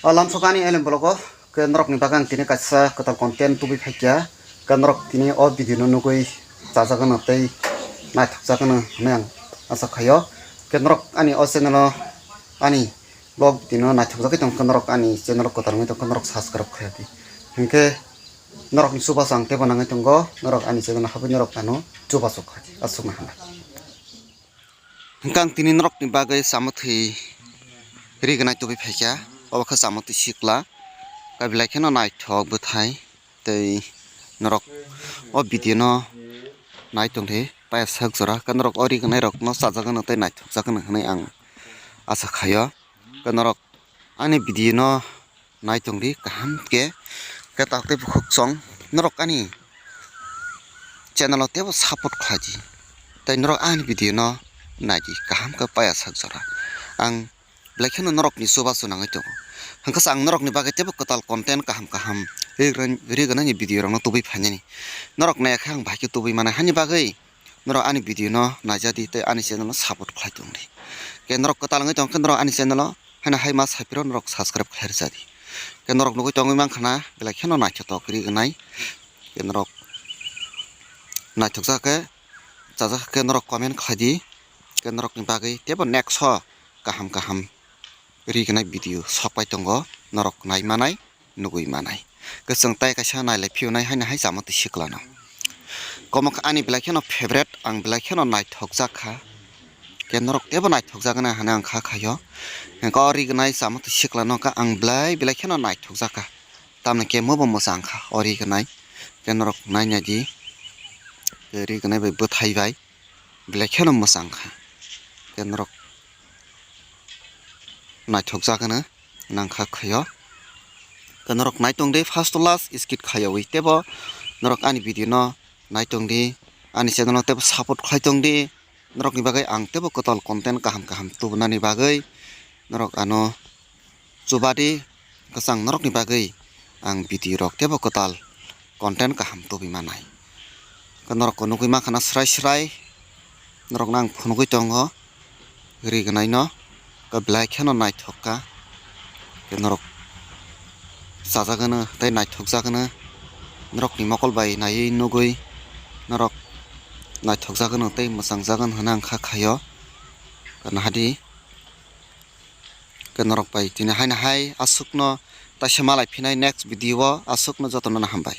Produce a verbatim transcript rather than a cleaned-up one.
O lamsok ani elem vlog o ke norok ni bagwi ang tini kaisa kwtal content tubui phaikha. Ke norok tini o video no nugui chajak gano tei naithok jak gano hinui ang asa khaio. Ke norok ani o channel o ani vlog tini naithok jagwi tongkha, norok ani channel o kwtal wngwi tongkha, norok subscribe khaidi. Hinkhe norok ni chubachu ang teibo nangwi tongo, norok ani channel o habwi norok ano chubachu khaidi, aswkno hambai. Hwnkhe ang tini norokni bagwi chamotwi rignai tubui phaikha, obo khe chamotwi sikla, kaiblai kheno naithok bwthai tei norok o video no nai tongdi paya sak jora, khe norok o rignai rokno chajak gano tei naithok jak gano hinui ang asa khaio, khe norok ani video no nai tongdi kaham khe, khe tate bukhuk song norok ani channel o teibo support khlaidi, tei norok ani video no naidi kaham khe paya sak jora. Ang belai kheno norok ni chubachu nangwi tongo, hwnkhe ang norok ni bagwi teibo kwtal content kaham kaham rignai, rignai ni video rok no tubui phainani, norok naiya khe ang bahai khe tubui mano, hani bagwi norok ani video no naijadi tei ani channel no support khlai tongdi. Khe norok kwtal wngwi tongkhe norok ani channel o haino hai ma saipiro norok subscribe khlai rwchadi. Khe norok nugui tongwi mankha na belai kheno naithotok rignai. Khe norok naithokjak khe chajak khe norok comment khlaidi. Khe norokni bagwi teibo next o kaham kaham rignai video sokpai tongo, norok nai manai, nugui manai. Kwchwng tai kaisa nailai phiyonai haino hai chamotwi siklano. Komok ani belai kheno favorite, ang belai kheno naithok jak kha. Khe norok teibo naithok jak gana hinui ang kha khaio. Hwnkhe o rignai chamotwi siklano khe ang belai belai kheno naithok jak kha. Tamni khe mobo mwchang kha o rignai. Khe norok nai naidi. Khe rignai bai bwthai bai belai kheno mwchang kha. Khe norok naithok jak gana. Nangkha khaio. Khe norok nai tongdi first to last skip khayawi teibo norok ani video no nai tongdi, ani channel no teibo support khlai tongdi, norokni bagwi ang teibo kwtal content kaham kaham tubunani bagwi norok ano chubadi, kwchang norokni bagwi ang video rok teibo kwtal content kaham tubui manai. Khe norok nugui mankha na srai srai, norokno ang phunugui tongo rignai no, khe belai kheno naithok kha. Khe norok chajak gano tei naithok jak gano, norokni mokol bai naiwi nugui norok naithok jak gano tei mwchang jak gano hinui ang kha khaio. Khe nahadi, khe norok bai tini haino hai aswkno taisa malai phinai next video o, aswkno jotono no hambai.